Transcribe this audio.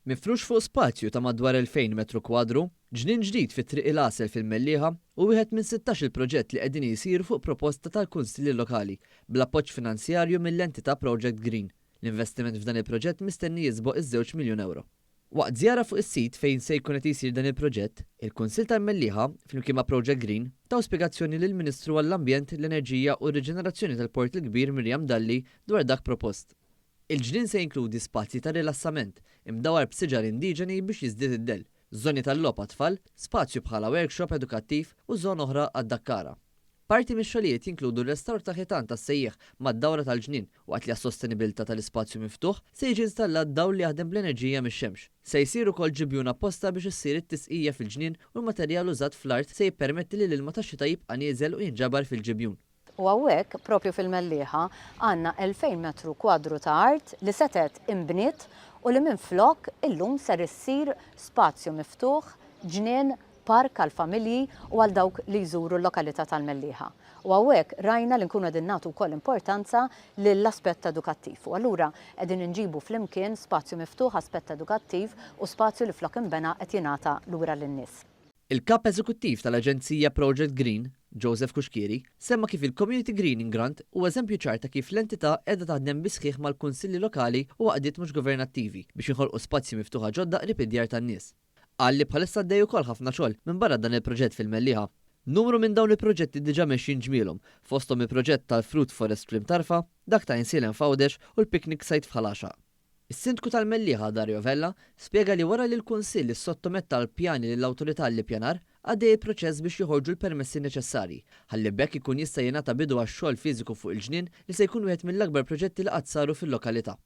Mifrux fuq spazju ta' madwar 2,000 metru kwadru, ġnien ġdid fi Triq il-Għasel fil-Mellieħa hu wieħed minn 16-il proġett li qegħdin jsiru fuq proposta tal-Kunsilli Lokali bl-appoġġ finanzjarju mill-entità Project Green. L-investiment f'dan il-proġett mistenni jisboq iż-żewġ miljun ewro. Waqt żjara fuq is-sit fejn se jkun qed jsir dan il-proġett, il-Kunsill tal-Mellieħa, flimkien ma' Project Green, taw spjegazzjoni lill-Ministru għall-Ambjent, l-Enerġija u r-Riġenerazzjoni tal-Port il-Kbir Miriam Dalli dwar dak propost. Il-ġnien se jinkludi spazji ta' rilassament, imdawwar b'siġar indiġeni biex jiżdied id-dell, żoni tal-logħob għat-tfal, spazju bħala workshop edukattiv u żona oħra għad-dakkara. Parti mix-xogħlijiet jinkludu r-restawr ta' ħitan tas-sejjieħ mad-dawra tal-ġnien, waqt li għas-sostenibilità tal-ispazju miftuħ se jiġi installat dawl li jaħdem bl-enerġija mix-xemx. Se jsir ukoll ġibjun apposta biex issir it-tisqija fil-ġnien u l-materjal użat fl-art se jippermetti li l-ilma tax-xita jibqa' nieżel u jinġabar fil-ġibjun. U hawnhekk, proprju fil-Mellieħa, għandna 2,000 metru kwadru ta' art li setgħet inbniet u li minflok illum ser issir spazju miftuħ, ġnien, park għall-familji u għal dawk li jżuru l-lokalità tal-Mellieħa. U hawnhekk rajna li nkunu qegħdin nagħtu wkoll importanza lill-aspett edukattiv. U allura qegħdin inġibu flimkien spazju miftuħ, aspett edukattiv u spazju li flok inbena qed jingħata lura lin-nies. Il-Kap Eżekuttiv tal-Aġenzija Project Green, Joseph Cuschieri, semma kif il-Community Greening Grant huwa eżempju ċar ta' kif l-entità qiegħda taħdem bis-sħiħ mal-kunsilli lokali u għaqdiet mhux governattivi biex jinħolqu spazji miftuħa ġodda qrib id-djar tan-nies. Qal li bħalissa għaddej ukoll ħafna xogħol minbarra dan il-proġett fil-Mellieħa. Numru minn dawn il-proġetti diġà mexjin ġmielhom, fosthom il-proġett tal-Fruit Forest fl-Imtarfa, dak ta' Għajnsielem f'Għawdex u l-Picnic Site f'Ħal Għaxaq. Is-Sindku tal-Mellieħa Dario Vella spjega li wara li l-Kunsill issottometta l-pjani lill-Awtorità għall-Ippjanar, għaddej il-proċess biex joħorġu l-permessi neċessarji, ħalli b'hekk ikun jista' jingħata bidu għax-xogħol fiżiku fuq il-ġnien li se jkun wieħed mill-akbar proġetti li qatt saru fil-lokalità.